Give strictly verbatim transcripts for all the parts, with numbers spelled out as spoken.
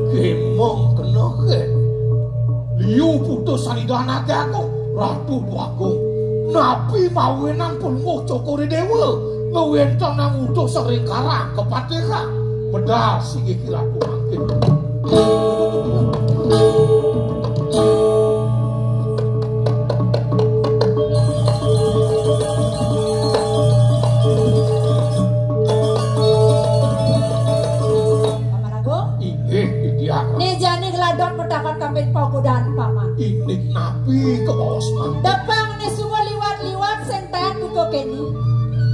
Kemong kena ke. Liu putus saridan ati aku, Ratu Dwagung. Napi mawinan Palungguh Cokor I Dewa ngwentenang utus ring karang kapatihan. Medal sigi Ki Ratu mangkin. Paman Agung? Inggih, Diah. Né jani gladon matakon kapin pagodan, Paman. Indik napi kabaos, Mang? Tepang né suba liwat-liwat sing taén buka kéné.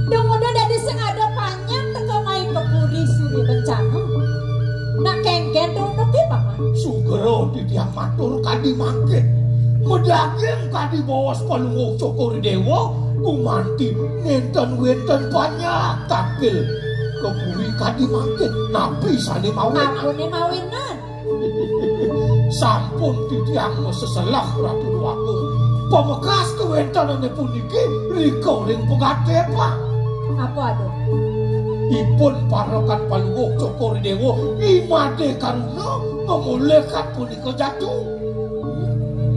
Dumoda dadi sing ada panjang teka mai ka Puri Surya Kencana. Nak kénkén to unuké, Paman? Sugra titiang matur kadi mangkin. Madaging kadi baos Palungguh Cokor I Dewa, gumanti nénten wénten panjak tangkil ka puri kadi mangkin. Napi sané mawinan? Apané mawinan? Sampun titiang maseselah, Ratu Déwagung. Pamekas kawéntenanné puniki rika ring pagatépan. Apa ada? Ipun parekan Palungguh Cokor I Déwa, I Madé Karuna, ngamolihang punika jatu.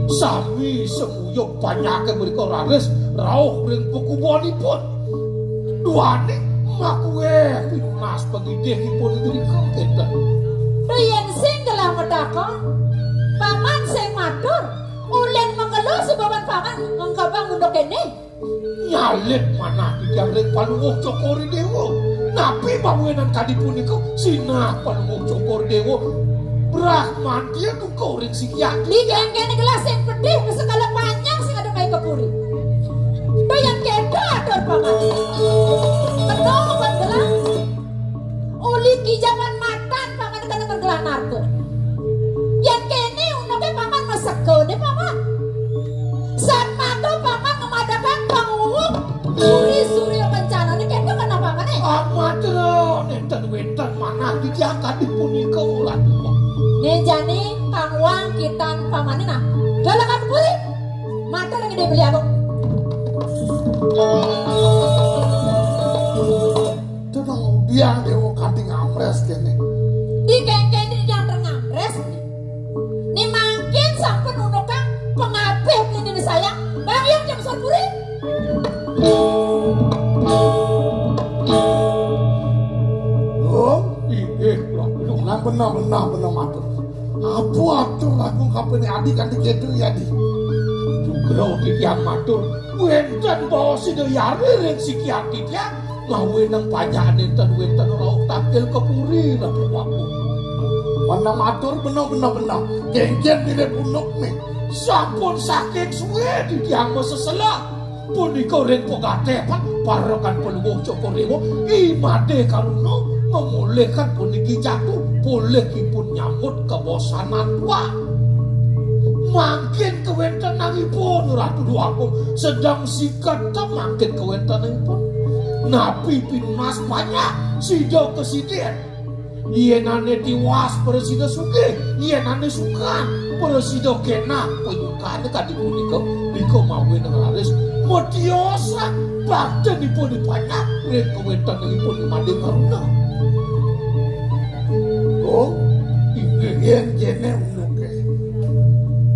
Sami semuyug panjaké mrika raris rauh ring pakubonipun. Duaning makuéh pinunas pangidihipun irika kénten. Yén sing gelah matakon, Paman sing matur, ulin makelo subawan Paman ngengkebang unduk kéné. Nyalib manah titiang ring Palungguh Cokor I Déwa. Napi mawinan kadi punika? Sinah Palungguh Cokor I Déwa brahmantia duka ring sikian. Di kénkén gelah sing pedih, sekala panjang sing ada mai ka puri. Yén kéto atur Paman. Kéto Paman gelah. Uli kijaman matan Paman kena ngegelah narka. Yén kéné unuké Paman maseka né Paman. Satmaka Paman ngemadakang panguwung Puri Surya Kencana né kéto kena Paman né. Amat nénten wénten manah titiang kadi punika ulah tumpah. Né jani panguwung kitan Pamané nah. Dalakan puri. Matur ring Ida Beli Agung. Tenang, biang Déwa kanti ngamrés kéné. Di kénkén di diang ngamrés. Ni mangkin sampun unukang pangabih beli sayang. Bang Hyang Jam Surpuri. Oh, inggih, Ratu. Nah, benah, benah, benah matur. Apa atur aku kapan adi kanti kéto ya, Di? Sugra titiang matur, wénten baos Ida Hyang ring sikian titiang, mawinan panjak nénten wénten rauh tangkil ka puri, Ratu Déwagung. Benah matur, benah, benah, benah. Kénkén bilih unuk né. Sampun saking sué titiang maseselah. Punika ring pagatépan parekan Palungguh Cokor I Déwa, I Madé Karuna, ngamolihang puniki jatu, polihipun nyambut kabosanan tuah. Mangkin kawéntenanipun, Ratu Déwagung, sedeng siketa mangkin kawéntenanipun. Napi pinunas panjak, sida kasidin. Yén ané tiwas prasida sugih, yén ané sukan prasida kénak, panyukané kadi punika, nika mawinan raris matiosan baktinipun I Panjak ring kawéntenanipun I Madé Karuna. Oh, inggih, yén kéné unuké.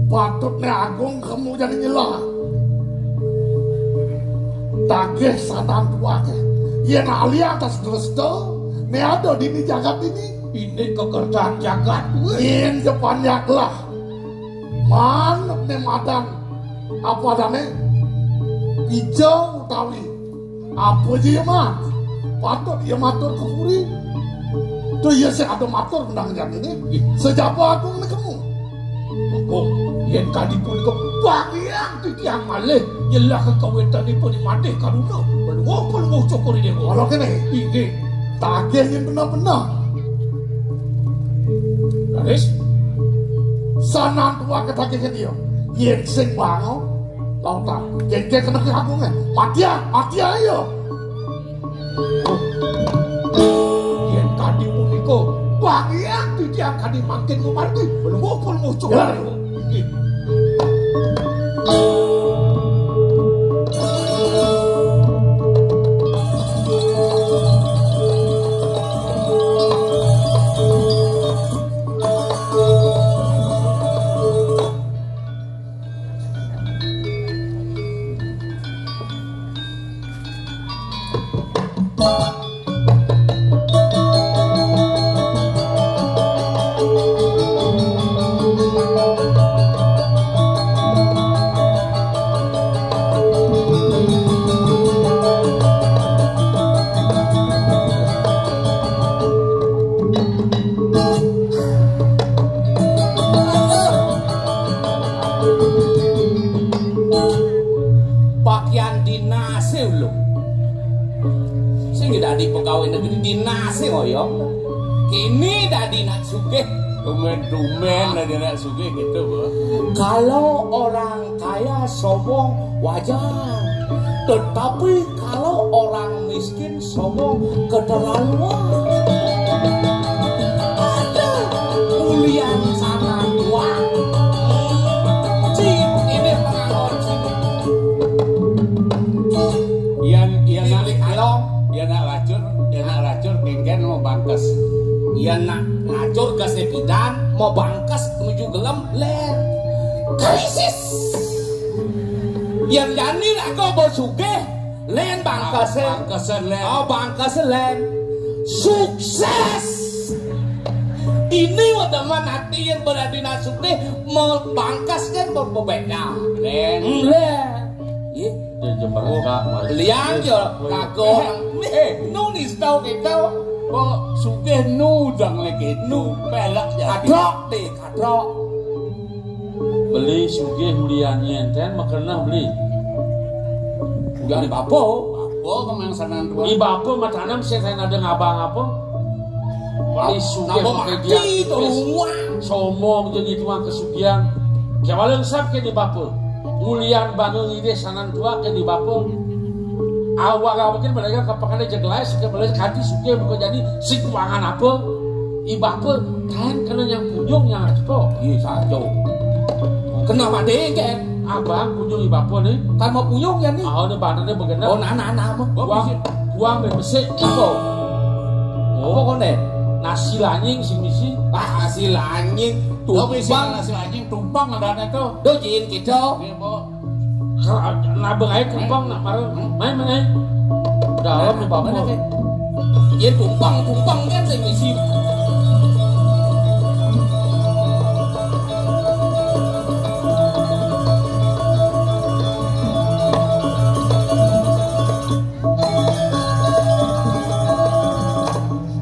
Patutné Agung kemu jani nyelah. Tagih sadan tuaké. Yén alih atas dresta, né ada dini jagat ini. Ini kekertaan jagat kuwi. Yén Jepanjak lah. Man né madan apa adané? Pija utawi apa ja ya, Man? Patut ya matur ka puri. Duh, iya sing ada matur menang jan ini. Sejaba agung nekemu. Agung, yen kadi punika bagian titiang malih nyelah kekawetanipun Madih Karuna. Pelunguh, pelunguh Cokor Dewa. Ora kene. Inggih. Tagih yen bener-bener. Laris, sanan tuwa ketagih yen iya. Yen sing bango, tau ta. Yen kene agunge. Mati ya, mati ya iya. Yen kadi punika, bagian titiang kadi mangkin ngumargi. Pelunguh, pelunguh Cokor. Ya. Inggih. Pakaian dinase lho. Sing dadi pegawai negeri dinase ngoyong. Kini dadi nak sugih. Tumben-tumben dadi nak sugih gitu, Bu. Kalau orang kaya sombong wajar. Tetapi kalau orang miskin sombong keterlaluan. Ada ulian sana tua. Cik, ini pengaruh sini. Yan, yan nak, Pilih along. Yan nak lacur, yan nak lacur, kengken mau bangkes. Yan nak lacur, gasnya pidan, mau bangkes, menuju gelem, ler. Krisis. Yan jani nak kau mau sugih, len bangkese. Bangkese len. Oh, bangkese len. Sukses. Ini udah mah nanti yang berada di nasukte mau bangkes kan mau berbeda. Len. Len. Ih, ya, jembar enggak, Mas. Liang yo kagok. Eh, nu nih tahu kita kok sugih nu dang lagi nu pelak ya. Kadok deh, kadok. Beli sugih ulian enten makeneh beli. Ulian bapa. Bapa kemang sanan tua. Di bapa mah tanam sih saya ada ngabang apa? Beli sugih napa pakai mati dia tuh tipis. Uang. Sombong jadi tuang kesugihan. Kewala sap ke di bapa. Ulian bangun ide sanan tua ke di bapa. Awal mungkin mereka kepakane jeglai sih kembali kanti sugih bukan jadi si keuangan apa? Ibapa kan kena yang punyung yang aja kok. Iya saja. Kena mati kan? Abang punyung ibapa nih. Kan mau punyung ya nih. Oh, ini banane begenah. Oh, nah, nah, nah, mah. Gua Kuang, bisa. Kuang be besik. Apa? Oh, kok nih? Nasi lanying sing misi. Ah, nasi lanying. Tumpang. Nasi lanying tumpang ada nih tuh. Do jin kita. Iya, Bu. Nabeng ae kumpang nak marang. Main, main ae. Dalam nih, Bapak. Mana, Kek? Iya, kumpang, kumpang kan sing ngisi.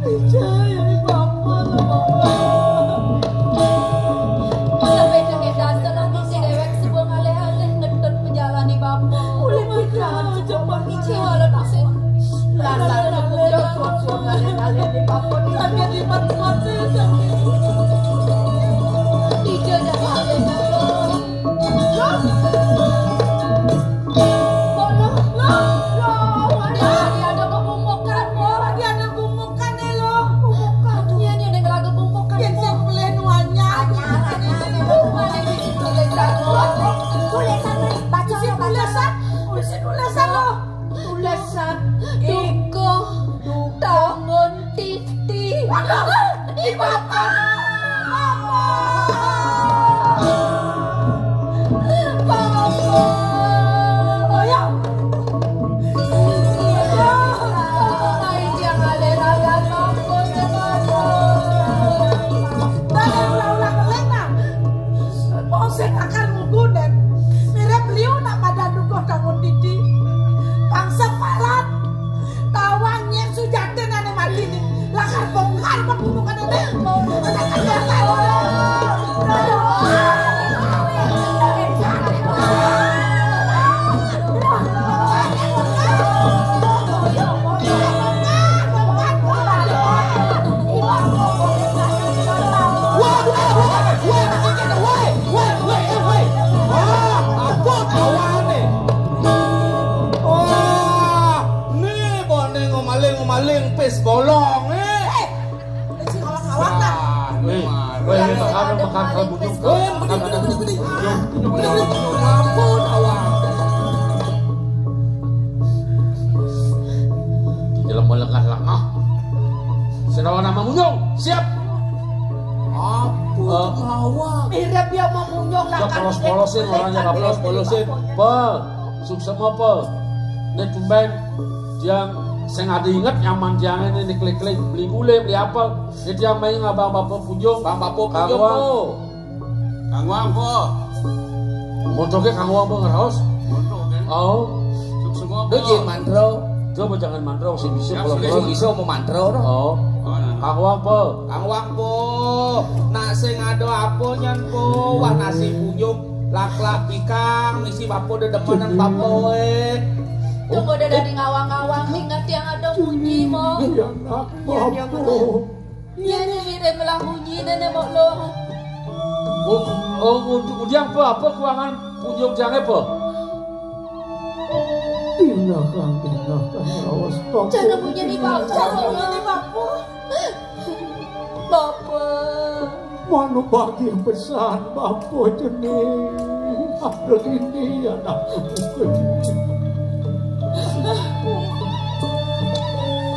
Percaya, Bapak, Bapak. Sampai dengan dasar lagi si dewek sebuah ngalih-alih ngetut pejalani Bapak. Oleh pikiran cepat. Kecewa lah, Pak. Dasar Bapak, Bapak, Bapak, ngalih-alih di Bapak. Sampai di Bapak, sampai. Tiga dah, Pak. Loh, loh, loh, loh, ada, ada kebumbok kan, loh. Ada, ada kebumbok kan, nih, loh. Kebumbok kan. Iya, nih, ada yang lagi kebumbok kan, nih, loh. Yang sing pelih nuanya. Ada, ada, ada, ada. Mana yang di situ, tulisan, loh? Tulisan, nih. Baca, baca. Tulisan, tulisan, tulisan, loh. Tulisan. Dukuh, dukuh. Tangan titi. Waduh, di Bapak. Bapak. Bapak. Oh, ya. Wong sing akar nggunen. Mirip liu nak madan dukuh tangun didi. Bangsa parat. Tawang nyek sujatin ane mati ni. Lakar bongkar meburu. Makan, makan, makan, bunyung. Makan, makan, bunyung. Bunyung, bunyung, bunyung. Ampun, awak. Jelema lengah-lengah. Senawa nama bunyung, siap. Ampun, eh, awak. Mirip ya mau bunyung, ya, lah kan. Polos-polosin, orangnya polos-polosin. Pe, suksema pe. Ini tumben, tiang sing ada inget nyaman tiang ini, ini klik-klik, beli gulai, beli apa. Ini tiang main ngabang bapa punjung. Bang bapa punjung, kanggo. Kanggo apa? Montoke kanggo apa ngeraos? Montoke. Oh. Suksema apa? Lu jangan mandro. Coba jangan mandro, sing bisa. Ya, kalau sudah, bisa mau mandro, no. Oh. Oh, nah. Kanggo apa? Kanggo apa? Nak sing ada apa nyen po? Wah, nasi punjung, lak-lak ikang, misi bapa dedemenan bapa, eh. Tunggu deh dari ngawang-ngawang, ingat yang ada munyi, mo. Iya, nak. Iya, dia apa? Iya, ini mirip melah munyi, nenek mau lo. Oh, oh, untuk dia apa? Apa kuangan punjung jangan apa? Tindakan, tindakan, rawas, Bapak. Jangan munyi ni, Bapak. Jangan munyi ni, Bapak. Bapak. Mano bagi pesan Bapak jening. Aduh, ini anakku.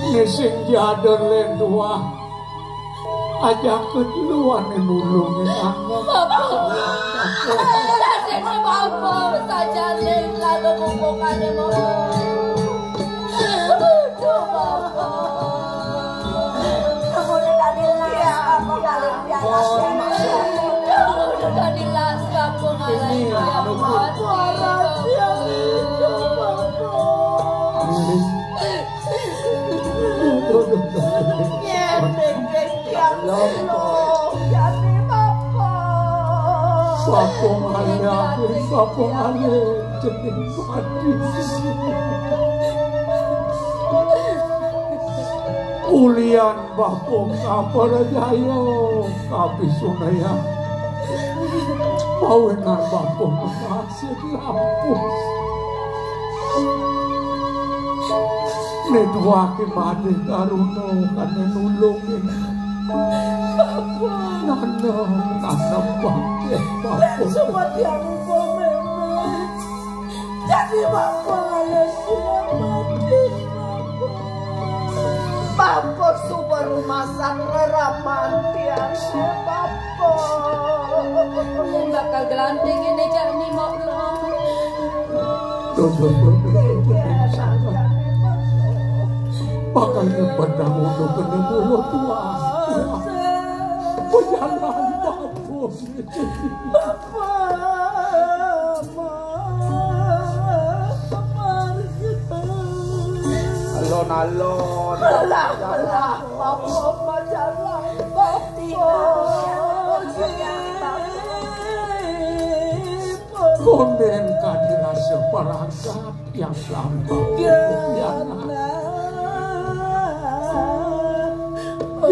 Ini sing jadon len dua. Aja keduluan nulungin anak. Bapak. Dadine Bapak, saja ling lalu kumpulkannya mau. Aduh, Bapak. Kamu udah tadi las, apa kali dia las? Kamu udah tadi las, kamu malah ini, ya, aduh, Bapak. Suara dia itu, Bapak. Ini. Bapa ngalih, bapa ngalih, jening mati. Ulian bapa kabar jaya, kapisunaya. Mawinan bapa Lapus. Neduake made karuna kane nulungin. Bapa. Nana, nana bangke, Bapa. Lan sumadyan uga meme. Dadi Bapa ngalih mati, Bapa. Bapa suba rumasan reraman tiang, Bapa. Yen bakal gelanting ini jak nimok lo. Bakal nyebet kamu untuk kena mulut tua. Pejalan Bapa. Alon-alon. Belah, belah, Bapa, belah, Bapa. Konden kadi rasa perangkat yang sampah. Ya, ya,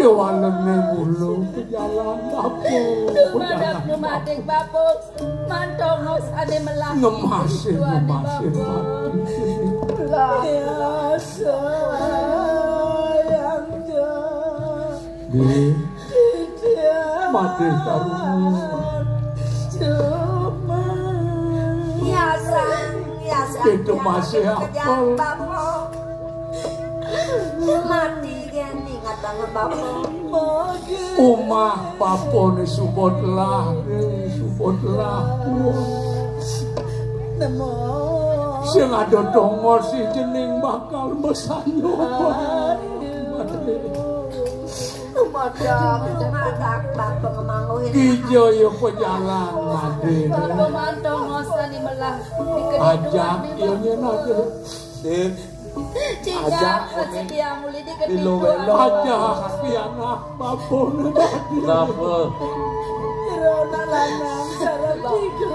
walene mulu pejalan Bapa. Pejalan Bapa. Mantongos ade melah. Ngemasih, ngemasih mati. Lah, sayang, Dek. Mati karungu. Nyasang, nyasang. Itu masih apa? Mati. Ingat banget, Bapak. Omah bapane suba telah, eh, suba telah. Nemu. Sing ada tongos si jening bakal besanyo. Madak, madak, Bapak ngemanguhin. Ijo yo pejalan, Made. Bapak mantong ngosani melah. Ajak, yo nyen ada. Dek. Cingak, aja, masih dia muli di kedua. Aja, pianak, babon, tadi. Kenapa? Irona lanang, cara tiga.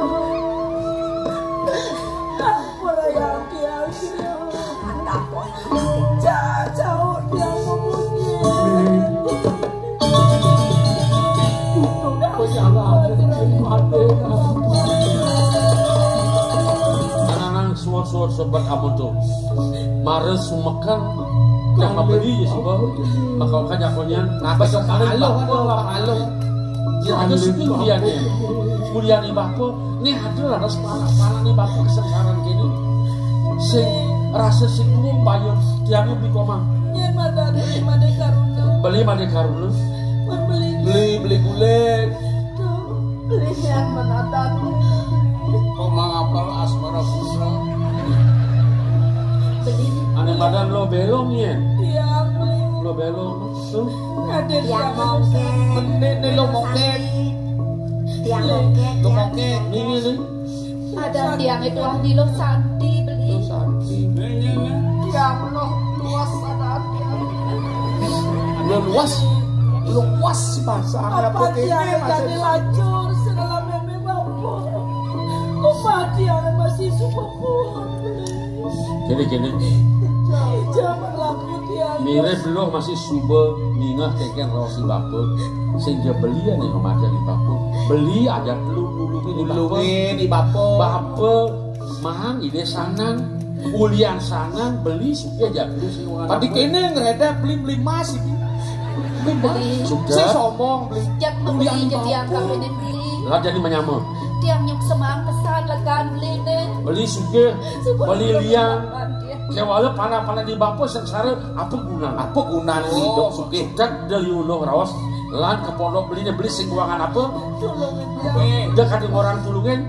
Apa yang dia kira? Jauh-jauh dia membunyi. Anak-anak suwun-suwun sobat amun tu. Mara sumekan yang mabeli ya suba. Maka kan jakonnya. Napa sok malu, malu. Ada sing mulyani. Mulyani bapa, né ada laras panak-panané bapa kasangsaran kéné. Sing rasa sing umum bayun tiangé beli komang. Nyén madan beli madé karuna. Beli madé karuna. Pun beli. Beli, beli guling. Tuh, beli yang menatap. Komang apal asmara putra. Beli. Ané madan lo belong, nyén. Tiang beli. Lo belong. Tuh. Ada tiang mongkek. Menik nih lo mongkek. Tiang mongkek. Lo mongkek. Ini nih. Ada tiang itu ahli lo santi beli. Lo santi. Tiang lo luas ada tiang. Lo luas. Luas sih bahasa apa tiang jadi lacur segala meme bapak. Apa tiang masih suka pulang beli. Kéné-kéné. Mirip lo masih suba ningeh kénkén raos i bapa. Sing ja beli ané ngomajang i bapa. Beli aja telu nulungin i bapa. Nulungin i bapa. Bapa, mang, idé sanan. Ulian sanan, beli sugih aja telu sing wangan. Tadi kéné ngredek beli, beli emas iki. Beli emas. Beli. Sudah. Sing sombong beli. Jak ulian beli, jadi bapa. Angkap ini beli. Lah jadi menyama. Tiang nyuk semang pesan lekan beli né. Beli sugih, beli liang. Kéwala panak-panané bapa sengsara apa gunan? Apa gunan hidup sugih? Cek deli ulung raos lan ka pondok beliné beli sing kuangan apa? Tulungin. Udah kadung orang tulungin.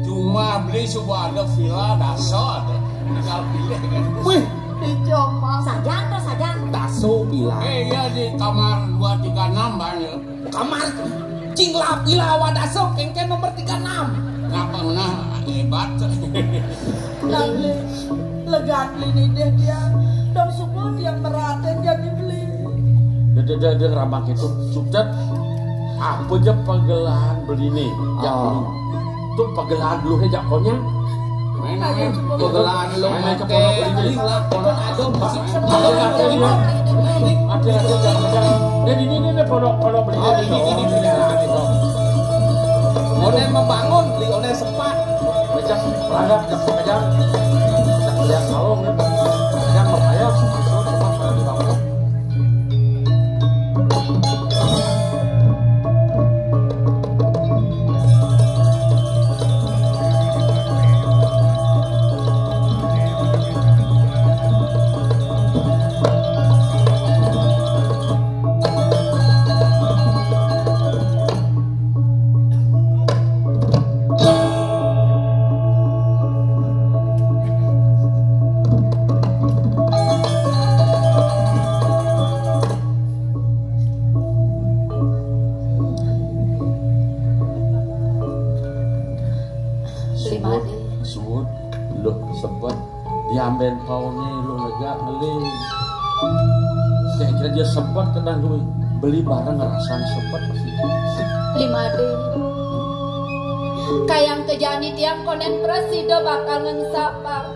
Cuma beli suba ada villa dasa ada. Tinggal pilih kan. Wih, dicoba. Sajan to sajan. Daso villa. Eh, iya di kamar dua tiga enam banyak. Kamar cing lap ila wadasa kénkén nomor tiga enam. Ngapa ngenah hebat? Nah, beli legan beli nidih tiang. Dong semua tiang meraten jadi beli. Dia dia dia, dia ngeramak itu sukses. Apa aja pagelahan beli nih? Ya, ah. Beli. Tuh pagelahan dulu aja konya. Main aja, pagelahan lu main aja pondok ini. Pondok ada musik. Pondok ada ini. Ada ada ada. Jadi ini ini pondok pondok beli ini. Ini ini ini. Oné membangun, beli oné sempat. Becak langgap becak becak. Becak lihat kalong ya. Becak membayar. Sempat dibangun. Suud, suud, lo sebet. Diambén paoné lo lega ngeling. Kira-kira dia sebet kenal lo. Beli bareng ngerasan sebet sih. Limadé. Kayang kejani tiang konén prasida bakal ngengsapang.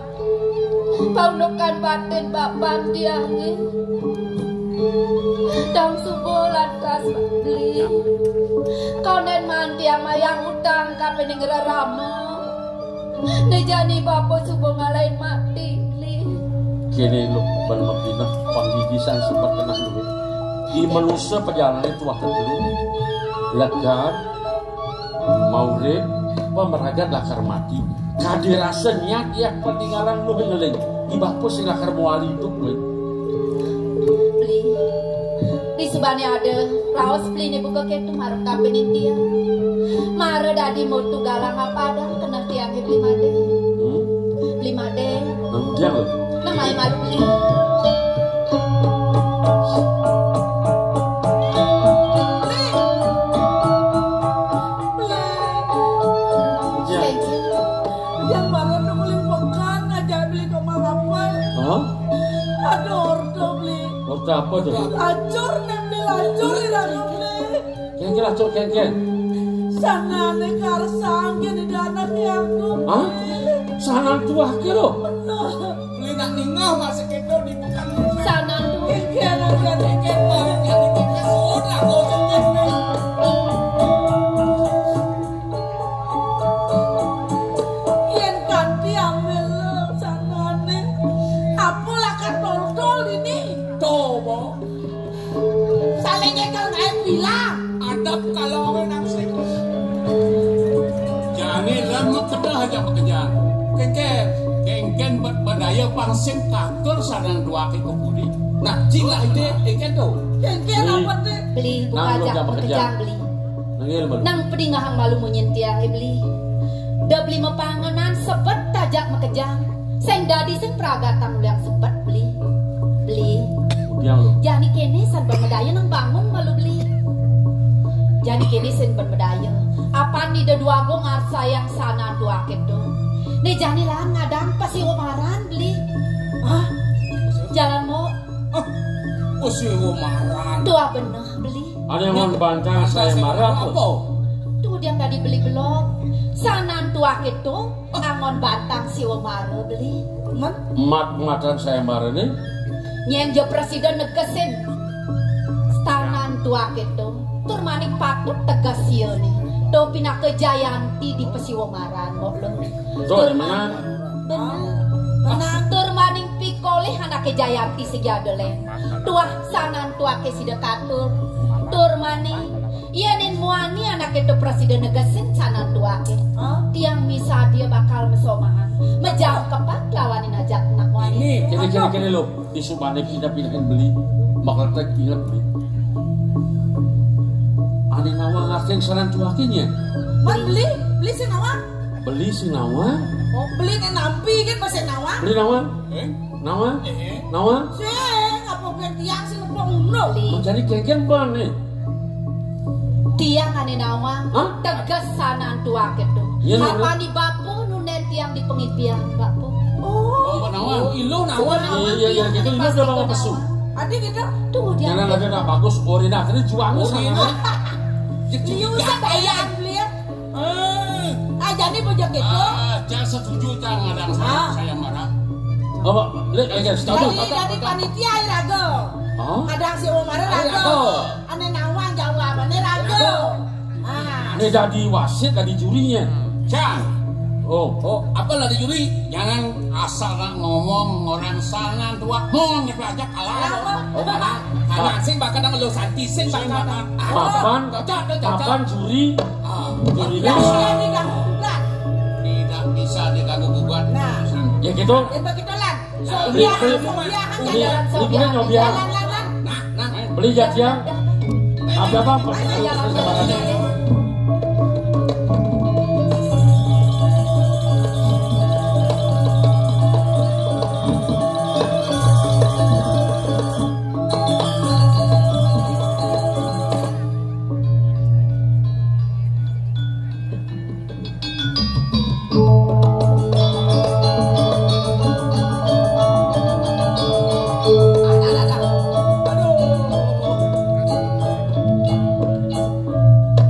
Paundukan batin bapan tiangé. Dong subuh lantas beli. Konén maan tiang mayah utang kapining rerama. Né jani bapa suba ngalahin mati, Bli. Kéné lo ban mapineh panggigisan sebet keneh luwih. I manusa pajalané tuah tetelu. Legan, maurip, pamragat lakar mati. Kadi rasa nyat yah paningalan luh ngeling. I bapa sing lakar mawali idup, Bli. Bli. Disubané ada raos Bliné buka kéto marep kapining tiang. Mara dadi mutu galang apadang keneh tiangé Bli Madé. Hmm? Bli Madé. Nang tiang lho. Nang malu Bli. Bli. Tiang. Yang mara nang uling pekan aja Bli kok malapal. Hah? Ada ordo Bli. Ordo apa tuh? Lacur nang Bli lacur ira Bli. Kénkén lacur kénkén. Sanané karsang kéné di anak aku. Hah? Sanan tuah ké lo. Bener. Beli nak ningah masih kéto di bukan. Sanan tuah. Kénkén aja kénkén balik jadi kénkén sudah kau kénkén. Yén kanti ambil sanané. Apa lakar toltol ini? Coba. Saling nyekel kayak bilang. Adab kalau Jani lan makedah ajak makejang. Kéngkén, kéngkén ba-, badaya pang sing katur sanan tuaké kukudi. Nah, cing lah ité, kéngkén to. Kéngkén apa té? Beli, buka ajak makejang, Beli. Nang pedingehang malu munyin tiangé, Beli. Da Beli mapangenan sebet ajak makejang. Sing dadi sing pragatang uliang sebet, Beli. Beli. Jani kéné san ban madaya nang bangun malu, Beli. Jani kéné san ban madaya. Apan Ida Dwagung ngarsayang sanan tuaké to. Né jani lan ngadang pasiwa maran, Beli. Hah? Jalan mo. Hah? Pasiwa maran. Tuah beneh, Beli. Ané ngon bantang sayembara apa? Tuh dia tadi Beli belog. Sanan tuaké to. Angon bantang siwa mara, Beli. Mat-matan sayembarané. Nyén ja prasida negesin sanan tuaké to. Tur maning patut teges siané. To pinaka Jayanti di pasiwa maran, kok lo. Tur maning. Bener. Tur maning pikolih anaké Jayanti sing ada lén. Tuah sanan tuaké sida katur. Tur maning. Yéning muani anaké to prasida negesin sanan tuaké. Tiang misadia bakal mesomahang. Majangkepan lawaning ajak anak muani. Kéné, kéné, kéné lo. Isubané pindah-pindahin Beli. Bakal tek inget Beli. Ané nawang ngarsayang sanan tuaké nyén. Man Beli, Beli sing nawang. Beli sing nawang. Oh, Beli né nampi kan masih nawang. Beli nawang. Nawang? Nawang? Sing, apa pian tiang sing ngeplok ngono? Beli. Mencari kéngkén bané. Tiang ané nawang, teges sanan tuaké to. Iya, nawang. Apané bapa nundén tiang di pangipian, bapa. Oh, nawang. Oh, ilu nawang. Iya, iya, iya, gitu. Ilu udah bawa pesu. Adi gitu. Tunggu dia. Jangan ada nak bagus, orina akhirnya juang sana. Liu sa bayan beli ya. Ah, jadi bojog gitu. Ah, jangan setuju, jangan ngadang saya, saya marah. Apa? Lé, lé, setuju. Jadi, jadi panitia ya raga. Hah? Kadang si Umar raga. Ané nawang jawabané raga. Ah. Né dadi wasit, dadi jurinya. Cang. Oh. Oh, apa lah dadi juri? Jangan asal ngomong orang sana tua. Ngomong gitu aja kalah. Oh, kalah. Kalah sing bakal nang lo santi sing bakal. Papan, papan juri. Juri. Tidak bisa diganggu gugat. Tidak bisa diganggu gugat. Nah. Ya gitu. Ya begitu lah. Sobiahan, sobiahan, jalan sobiahan. Jalan, jalan. Beli jajang. Apa, apa?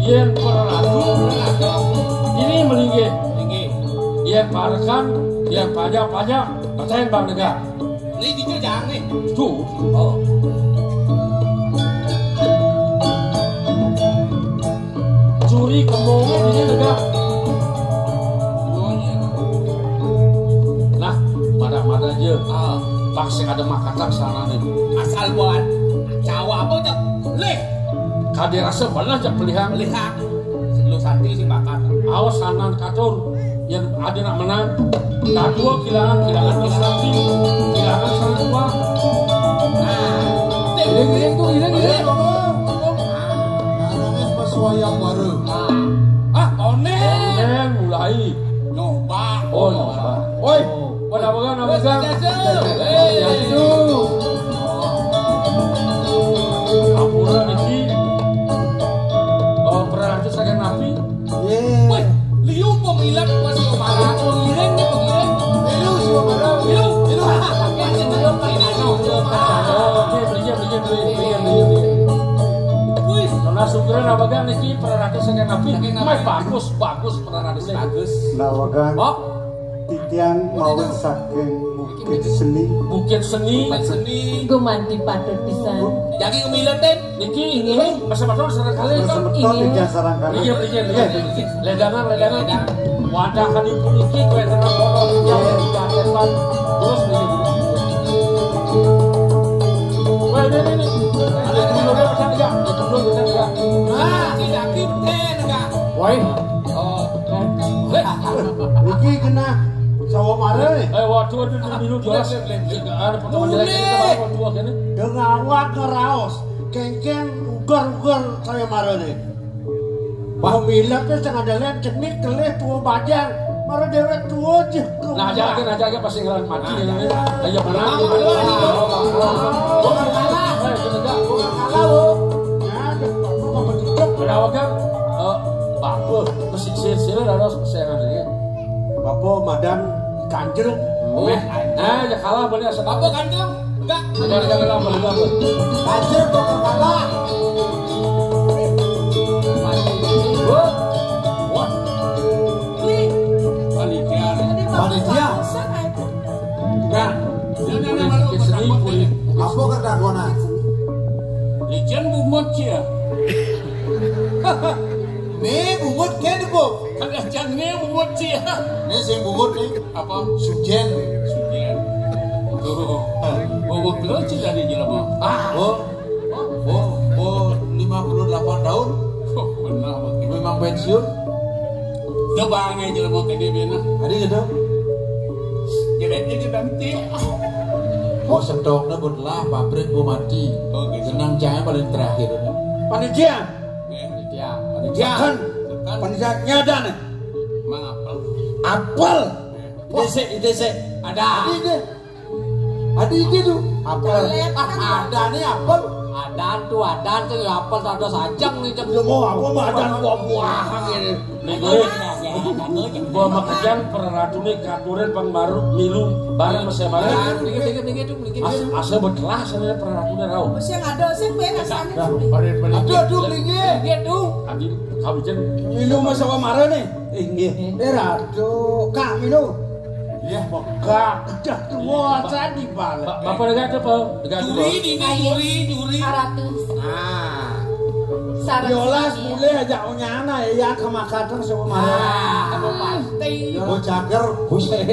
Yén peratu, ini melinggih. Yén parekan, yén pajak-pajak, percaya bang negak. Ini dikit jangan nih. Tuh. Oh. Curi kembangnya ini negak. Nah, pada-pada aja. Ah. Pang sing ada makatan sana nih. Asal buat Jawa apa tuh? Lih. Kadé rasa belah jak pelihang. Pelihang. Lu santi sih makatan. Awas sanan katur. Yén ada nak menang, kadua kilangan, kilangan bersati, kilangan sareng tua. Nah, iring, iring, tuh, iring, iring. Namanya pesuaian baru. Ah, onéng. Onéng mulai. Nyoba. Oh, nyoba. Woi, pada pegang, pada pegang. Hei. Ampura niki. Oh, pernah itu saking napi. Wih, liu pemilat pas kemarin, pengiring nih, pengiring. Liu, liu, liu, liu. Oke, belinya, belinya, belinya, belinya, belinya. Wih, nona syukuran apa kan niki peraratus saking napi. Mai bagus, bagus peraratusnya. Bagus. Nah, wagan. Oh. Titiang mawit saking Bukit Seni. Bukit Seni. Bukit Seni. Gumanti patut pisan. Jadi kemilat, Den. Niki, ini, masa betul sareng kalih. Masa betul, ini. Tiga sareng kalih. Iya, iya, iya. Ledangan, ledangan. Wadah kan ibu niki, kue tengah kono, iya, iya, iya, iya. Terus, ini. Wah, ini, ini, ini. Ada dulu, dia pesan tiga. Ada dulu, pesan tiga. Ah, tidak, tidak. Woi. Oh. Iki kena sawamara nih. Eh, waduh, waduh, dulu, dulu, jelas. Ada pertemuan jelek, kita bawa waduh, akhirnya. Dengan awak ngeraos, kengkeng ugar-ugar sawamara nih. Pamilate sing andalan cenik kelih tua bajang. Mara dewek tua aja. Nah, aja aja, aja aja pasti ngelawan mati ya. Ayo, menang. Bukan kalah. Eh, penegak. Bukan kalah, Bu. Ya, ada apa-apa begitu. Ada awak kan? Eh, bagus. Mesti sir-sir ada persaingan ini. Bapak madan ganjel. Oh. Nah, ya kalah boleh asal. Bapak ganjel. Enggak. Enggak, enggak, enggak, enggak, enggak, enggak. Ganjel, Bapak kalah. Wah. Panitia. Panitia. Enggak. Ini kulit seni, kulit. Apa kata konan? Licin bungut sih ya. Nih bungut kan, Bu. Kagak can nih bungut sih ya. Nih sing bungut nih. Apa? Sujen. Sujen. Tuh. Bungut lucu dari jelema. Ah. Oh. Oh, oh, lima puluh delapan tahun. Oh, benar, Bang. Memang pensiun. Udah bangai jelema gede bena. Tadi gitu. Jadi ini nanti. Oh, sentoknya buat lah pabrik gua mati. Oh, gitu. Genang cahaya paling terakhir. Panitia. Ya. Panitia. Panitia. Kan. Kan. Panitia nyada nih. Emang apel. Apel. Wah. Dese, dese. Ada. Tadi deh. Adi iki tuh apel. Ah, ada nih apel. Adan tuh, adan tuh ya apel, ada sajang nih, Cek. Ya mau apa mah adan buah-buahan ini. Nih, gue, gue sama Kejang pernah ratu nih, katurin pang baru, milu, bareng sama saya. Nah, dikit, dikit, dikit, dikit. As-, asal berkelas ini pernah ratu nih, rau. Mesti yang ada sih, gue rasanya. Nah, tuh. Aduh, aduh, dikit. Dikit tuh. Adi, kau bikin. Milu sama Mara nih. Inggih. Eh, ratu, Kak Milu. Iya. Pegat, udah tua tadi balik. Ba-, Bapak dekat apa? Dekat apa? Duri, duri, duri, duri. Aratus. Ah. Sareng Yolas sami. Boleh aja onyana ya, yang kemakatan sama Mara. Ah, apa pasti? Yo cager, buset.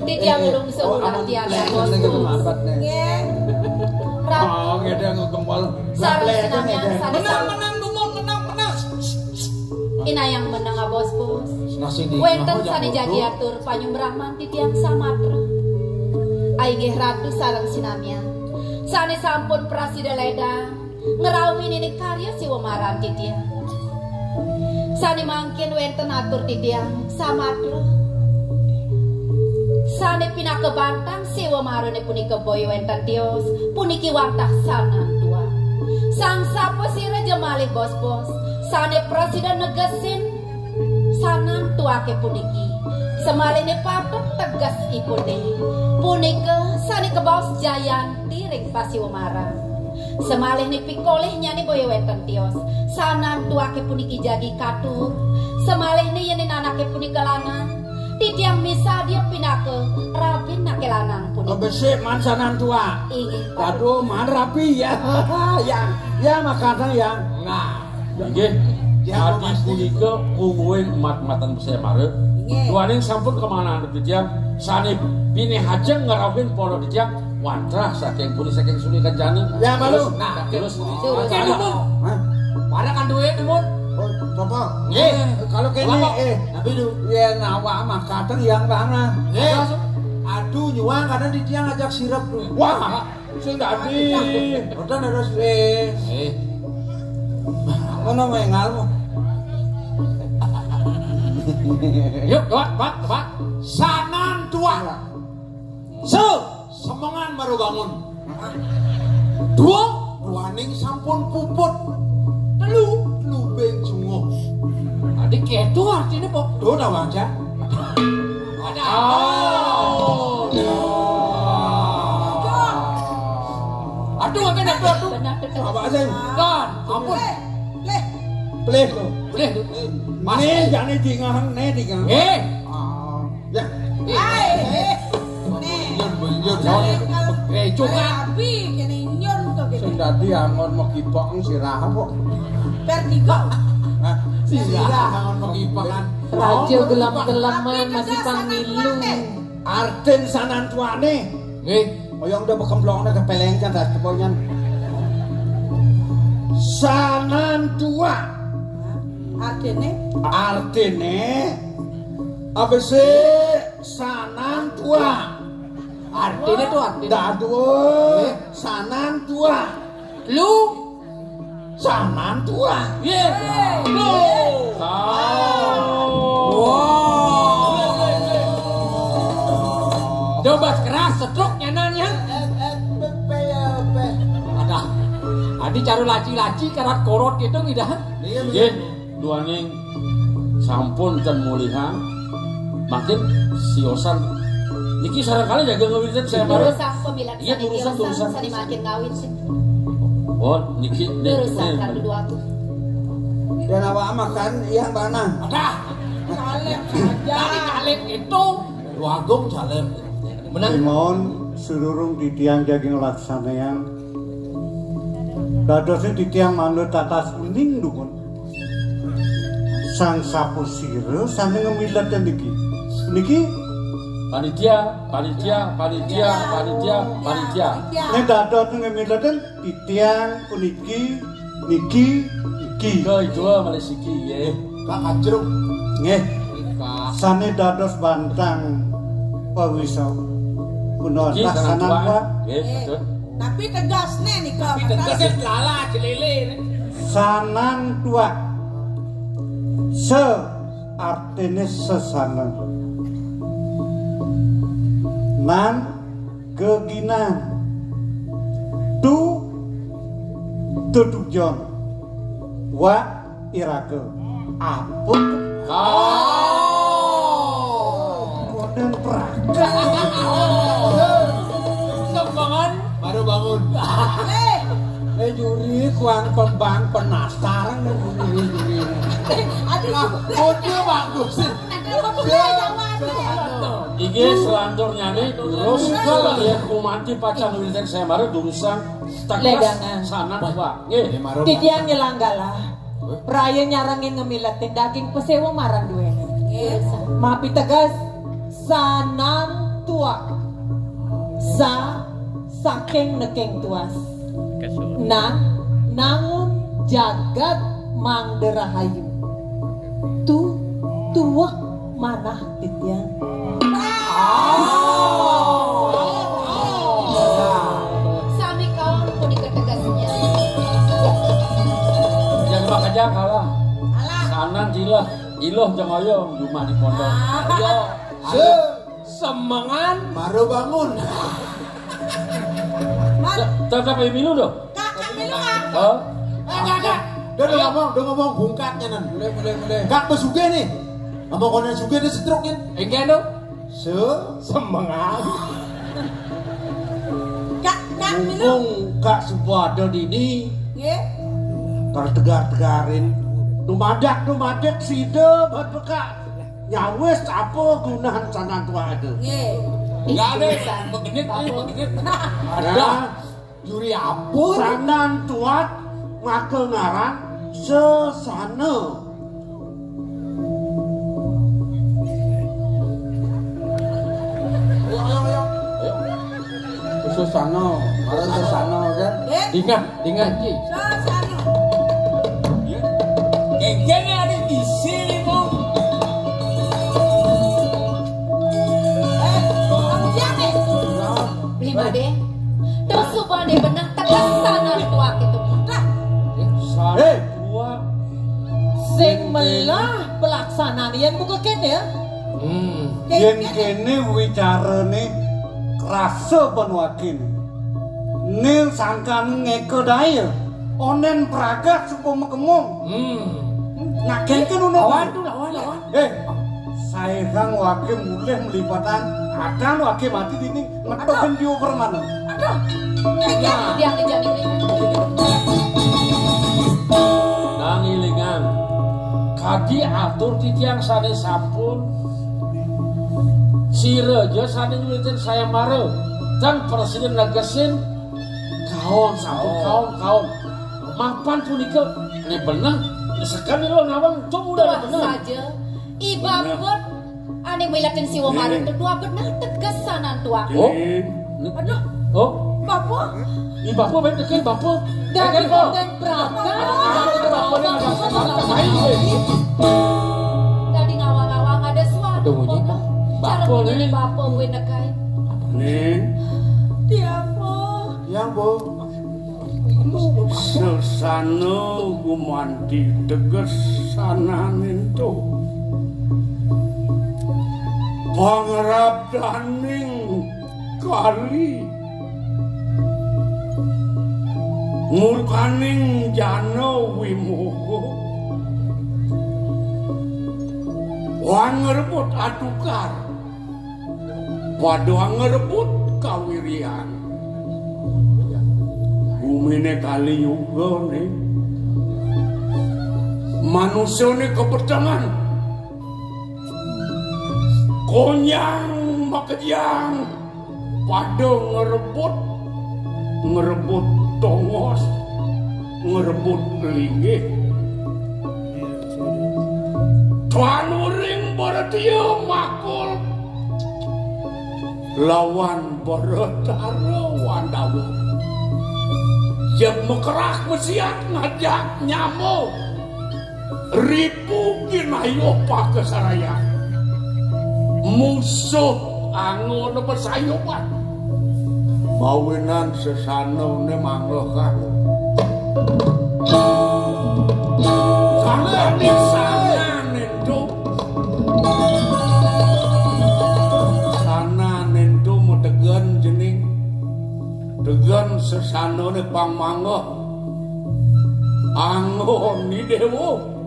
Di tiang Eh, ulung oh, seurang aman. Tiang Lek, bos. Lek, itu mabat, nih. Nggih. Rat-, Oh, ngedeng kempal. Sareng Lek, sinamian ngedeng. Sanes. Menang, menang, Bungut, menang, menang. Inayang meneng, Bos, Bos. Nah, sing di Wénten ngomong sané jagi atur panyumbraman titiang samatra. Ainggih Ratu sareng sinamian. Sané sampun prasida lédang ngrauhin ini karya siwa maran titiang. Sané mangkin wénten atur titiang samatra. Sané pinaka bantang siwa marané punika boya wénten tios, puniki wantah sanantua. Sang sapa sira jemalih bos-bos, sané prasida negesin sanantuake puniki. Semalihne patut tegesipune. Punika sane kebaos Jayanti ring pasiwemaran. Semalihne pikolihnyane boya wenten tios. Sanantuake puniki jagi katur. Semalihne yen anake punika lanang, titiang misadia pinaka rabinake lanang punika. Besik man sanantua. Inggih, Patut. Aduh, man rapi ya. Ya, ya makasih ya. Nah. Inggih. Adi punika mungguing mat-matan Semara. Inggih. Duaning sampun kemanaan titiang sane bini hajeng ngrauhin pondok titiang wantah saking puri saking suni kencana. Ya, malu. Nah, terus. Terus. Oke, Dumun. Hah? Para kan duwe, Dumun. Oh, coba. Nggih. Kalau kene, Bapak. Eh, tapi du, ya nawa mah kadang yang tangan. Nggih. Aduh, nyuwang kadang titiang ajak sirep dulu. Wah. Sing dadi. Mboten harus wis. Eh. Ngono mengal. Yuk, Pak, Pak, Pak. Sanan tuan. So, semengan baru bangun. Dua, duaning sampun puput. Telu, lubeng jungo. Tadi ketu artinya, Pak. Tuh, dah wajar. Oh. Aduh, apa nih, aduh? Benar, benar. Apa aja? Kan, ampun. Leh. Pleh lo. Pleh. Mas. Nih, jane dingahang, nih dingahang. Eh. Ah, ya. Ai, eh. Nih. Nyun, nyun, nyun. Eh, coba. Rabi, kene nyun to kene. Sing dadi angon megibok sirah kok. Vertigo. Hah? Sirah angon megibok kan. Raja gelem-geleman masih pang milu. Artin sanantuane. Nggih. Kaya udah bekemplongnya kepelengkan dah keponyan. Sanantua. Artine? Artine abese sanan tua. Artine to artine. Dadue sanan tua. Lu sanan tua. Ye. Lu. Wow. Dobas keras setruk nyanan ya. Ada. Adi caru laci-laci karat korot gitu ngidahan. Iya, duaning sampun ten mulihan, makin siosan. Niki sarangkali jaga ngawitin saya marah. Durusang pemilat. Iya, sani durusang, tiosan durusang. Sani makin ngawit sih. Oh, niki, niki. Durusang, Ratu Duagung. Dan awak makan yang mana? Ada. Kalem saja. Dari kalem itu. Duagung kalem. Menang. Limon, sururung titiang jagi nglaksanayang. Dadosnya titiang manut tatas uning dukun. Sang sapusira sane ngemiletin niki. Niki panitia, panitia, panitia, panitia, panitia. Nek dados ngemiletin titiang puniki, niki, niki. Ke itu malih siki nggih. Kak Ajruk. Nggih. Sane dados bantang pawisa. Punawan laksanan, Pak. Nggih, betul. Tapi tegasne nika. Tapi tegas lala celele. Sanan tuak se artine sesana. Nan geginan. Tu tetujon. Wa iraga. Apa? Oh. Koden praga. Sembangan baru bangun. Eh, juri kuang pembang penasaran nih juri, juri. Aduh, kode bagus sih. Inggih selanturnyane terus kalian kumanti pacang wiwitan saya marah durusang tegas. Ledangan. Sanan, Pak. Nggih. Titiang nyelanggala. Praya nyarengin ngemiletin daging pesewa marang duene. Nggih. Mapi tegas sanan tuak. Sa saking neking tuas. Nang nangun jagat mangda rahayu. Tu tuak manah titiang. Sami kaon punika tegasnya. Yang bakal kalah. Alah. Sanan jilah, iluh jeng oyong, jumah di pondok. Ah. Ayo. Se- Semengan. Baru bangun. Mat. Tetap ayo milu doh. Kak, Kak milu, Kak. Oh. Eh, enggak, enggak. Dia udah ngomong, dia ngomong bungkatnya nan. Boleh, boleh, boleh. Kak besuge nih. Ngomong konen suge dia setruk nih. Enggak dong. Se. Semengan. Kak, Kak milu. Mumpung Kak Suba ada di ini. Nggih. Tertegar-tegarin. Dumadak, dumadak sida buat pekak. Nyawis apa gunahan sanan tuak itu? Nggih. Enggak ada. Begenit, eh, begenit. Ada. Juri apa? Sanan tuak maka ngaran sesana. Ayo, ayo, ayo. Ayo. Sesana, marang sesana kan? Ingat, ingat. Sesana. Kengkene ada di sini, Mong. Eh, kamu siapa? Lima deh. Terus supaya dia benar tegas sanan tuak itu. Nah. Hei. Sing melah pelaksanaan yang buka kene ya. Hmm. Yen kene wicarane krasa penuakin. Nil sangkan ngeka daya. Onen pragat supo mekemong. Hmm. Nak kengken uno. Lawan tu, lawan, lawan. Eh, sairang wake mulih melipatan. Adan wake mati dini. Metu ben diuper maneh. Aduh. Tiang, tiang, tiang, tiang. Nang ilingan. Kadi atur titiang sane sampun. Sira ja sane nyulitin sayembara. Dan presiden negesin kaon sampun, kaon, kaon. Mapan punika. Ini bener. Sekan ini lo nawang. Coba udah bener. Saja. Ibabut. Ane miletin siwa marang tetua bener teges sanan tuak. Oh. Aduh. Oh. Bapa. Ini bapa ben teges bapa. Dari konten praga. Bapa ini ada main. Tunggu, Nyi. Bapa, Nyi. Bapa kuwi nekain. Ning. Tiang, Bu. Tiang, Bu. Sesana gumanti teges sananing to. Pangrabdaning kali murkaning jana wimoha. Wan ngrebut atukar. Pada ngrebut kawiryan. Gumine Kali Yuga ning. Manusane kepetengan. Konyang makejang. Pada ngrebut, ngrebut tongos, ngrebut linggih. Tuan uring Baratia makul lawan Baratara Wandawa. Jeg mekerah mesiat ngajak nyama. Ripu kinayuh pakasarayan. Musuh anggon besayuban. Mawinan sesanane manggehang. Sangkane sangan ento. Sanane ento mategen cening. Tegen sesanane pang manggeh. Anggon Ni Dewa.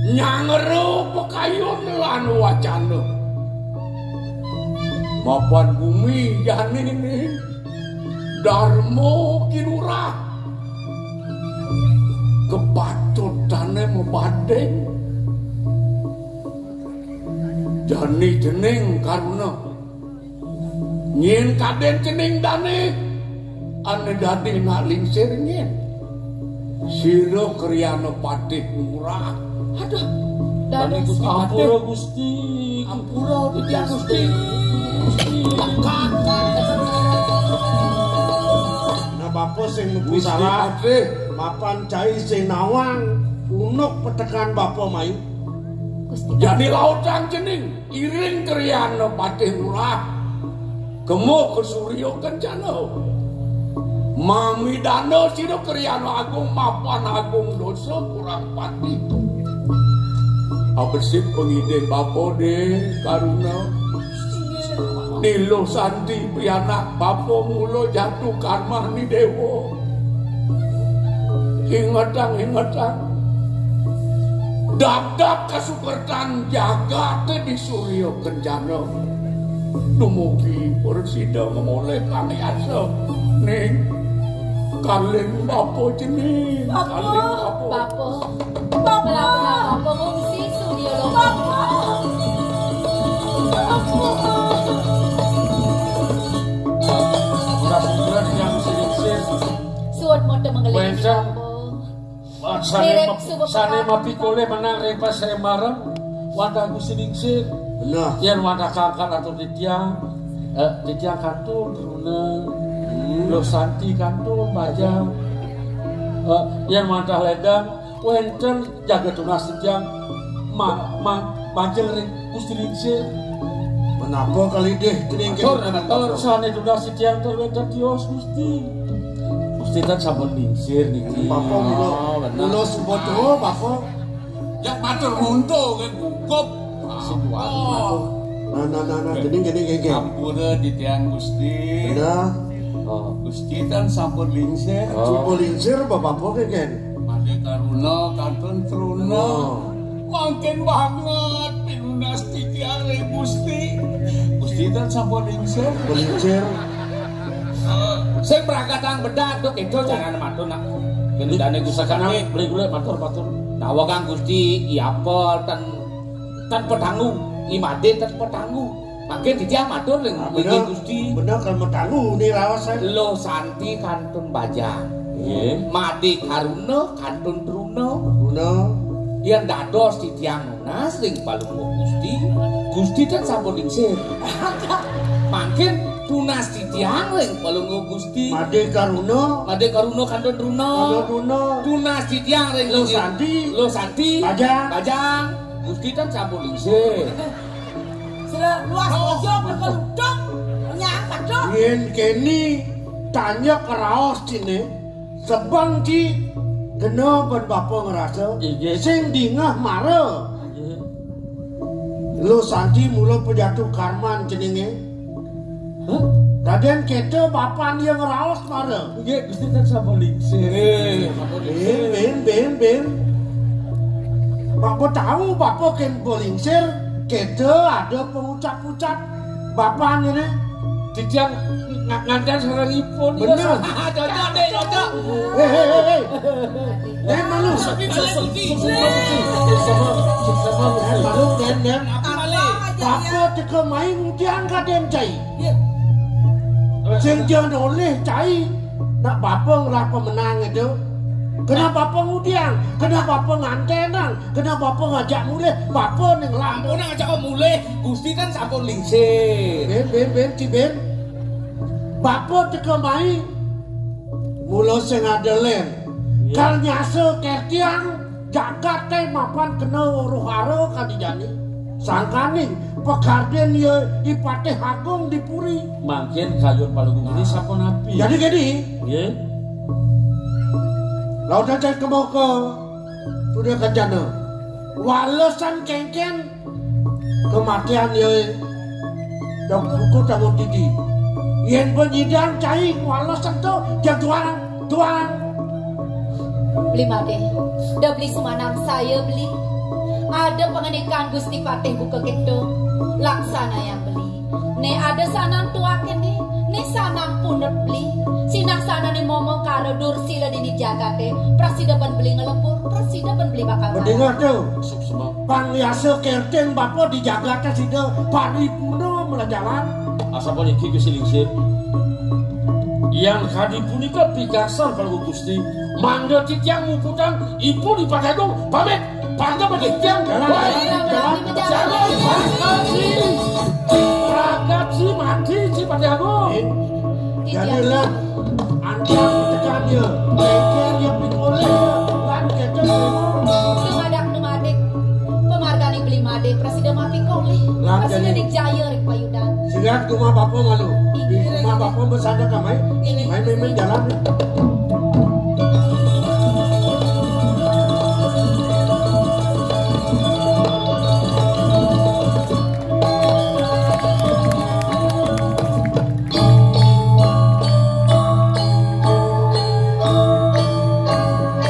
Nyangera pakayun lan wacana. Mapan gumi jani ni Darma Kinurah. Kepatutane mabanding. Jani cening karuna. Nyen kaden cening dane ane dadi nak lingsir nyen. Sira kriyana patih ngurah. Aduh, dane Gusti Patih. Ampura Gusti. Ampura Gusti. Gusti. Nah, bapa sing mesti Gusti salah. Patih. Mapan cai sing nawang unuk petekan bapa mai. Gusti. Jani lautang cening. Iring kriyana patih ngurah. Kemo ka Surya Kencana. Mamidana sira kriyana agung mapan agung dosa kurang pati. Abesik pangidih bapa de karuna. Niluh santi pianak bapa mula jatuh karmah ni dewa. Ingetang, ingetang. Dapdap kasukertan jagate di Surya Kencana. Dumugi prasida mamolih kang yasa. Ning, kaling bapa cening, kaling bapa. Bapa. Bapa. Bapa ngungsi Surya Loka. Bapa. Bapa. Ora bulan yang sing sing. Suwun mata mengeling. Wénten. Sapa? Sane, sane mapikolih menang ring pasembaran wantah Gusti Lingsir. Bener. Yen wantah kangkat atur titiang, eh, titiang kantun truna. Hmm. Loh santi kantun bajang. Eh, yen wantah ledang wenten jaga tunas titiang ma, ma, majeng ring Gusti Lingsir. Menapa kali deh cening? Matur, matur. Sane tunas titiang tur wenten tios Gusti. Gusti kan sampun lingsir niki. Papa mula, ah, bener. Mula suba tua, Papa. Yak matur nguntu ke gugup. Sing kuat. Oh. Nah, nah, nah, nah, gini, gini, gini, gini. Ampura titiang Gusti. Bener. Oh. Gusti kan sampun lingsir. Oh. Sampun lingsir, Bapak, Bapak, gini. Made karuna kantun truna. Oh. Mangkin banget pinunas titiang ring Gusti. Gusti kan sampun lingsir. Lingsir. Sing pragatang bedak tuh itu jangan matur nak. Gendane Gusti sekarang beli gula matur, matur. Nawa kang Gusti, iya apa ten, ten petanggu, imade ten petanggu. Mangkin titiang matur ring, ah, ring bener. Gusti. Bener kan petanggu ni raos, eh. Loh santi kantun bajang. Nggih. Made karuna kantun truna. Truna. Yen dados titiang nunas ring palungguh Gusti, Gusti ten sampun lingsir. Mangkin tunas titiang ring palungguh Gusti. Made karuna. Made karuna kantun truna. Kantun truna. Tunas titiang ring Loh santi. Loh santi. Bajang. Bajang. Gusti ten sampun lingsir. Sira luas pojok, mereka luduk. Nyang paduh. Yén kéné tanya keraos ciné, sebeng ci kena ben bapa ngerasa, inggih, sing dingeh mara. Inggih. Lo Santi mula pejatuh karman jenenge. Hah? Dadian kéto bapan dia ngeraos mara. Inggih, Gusti, tan sampun lingsir. Inggih. Bin, bin, bin, bin. Bapa tahu bapa kén belingsir, kéto ada pengucap-ucap bapan ini. Titiang nga-, nganten sarengipun. Bener. Cocok, Dek, cocok. Hei, hei, hei, hei. Nen malu. Nen malu, nen, nen. Apa malih? Bapa teka mai ngudiang kadén cai. Sing jan olih cai. Nak bapa ngelah pemenang itu. Kena bapa ngudiang, kena bapa ngantenang, kena bapa ngajak mulih, bapa ning lampu. Ampun, ngajak mulih, Gusti kan sampun lingsir. Bin, bin, bin, ci bin. Bapa teka mai. Mula sing ada len. Iya. Kal nyasa kertiang, jagaté mapan kena rohara kadi jani. Sangkaning pekardin ya Ipatih Agung di puri. Mangkin kayun Palungguh Geni sapunapi? Jadi gini. Nggih. Lawan cai kemoko sudah kencana. Walesan kéngkén kematian ya. Dok buku tamu titi. Yén penyidang cai walesan to jatuhan tuan. Beli Madé, da beli sumanam saya beli. Ada pengendikan Gusti Patih buka kéto, laksanayang beli. Né ada sanan tuakin né, né sanan punep beli. Sinah sanané momong karo dursila di jagaté, prasida ben beli ngelebur, prasida ben beli bakal. Mendengar tuh. Pang yasa kerteng bapa di jagaté sida paripurna melajalan. Asal puniki Gusti Lingsir. Yang kadi punika pikarsan Palungguh Gusti, mangda titiang muputang ipun Ipatih Agung pamit. Pangga pamit titiang. Jalan, wah, jalan, jalan, jalan. Jalan, balik lagi. Pragat ci mati ci Patih Agung. Jadi lah, antang tekan dia, tekan dia pikolih, lan kecil. Dumadak dumadik, pemargane Beli Madé, prasida mati kolih. Lan prasida jadi. Dijaya ring payudan. Sirat rumah bapa malu. Inggih. Rumah bapa bersandar kamai. Inggih. Main-main jalan.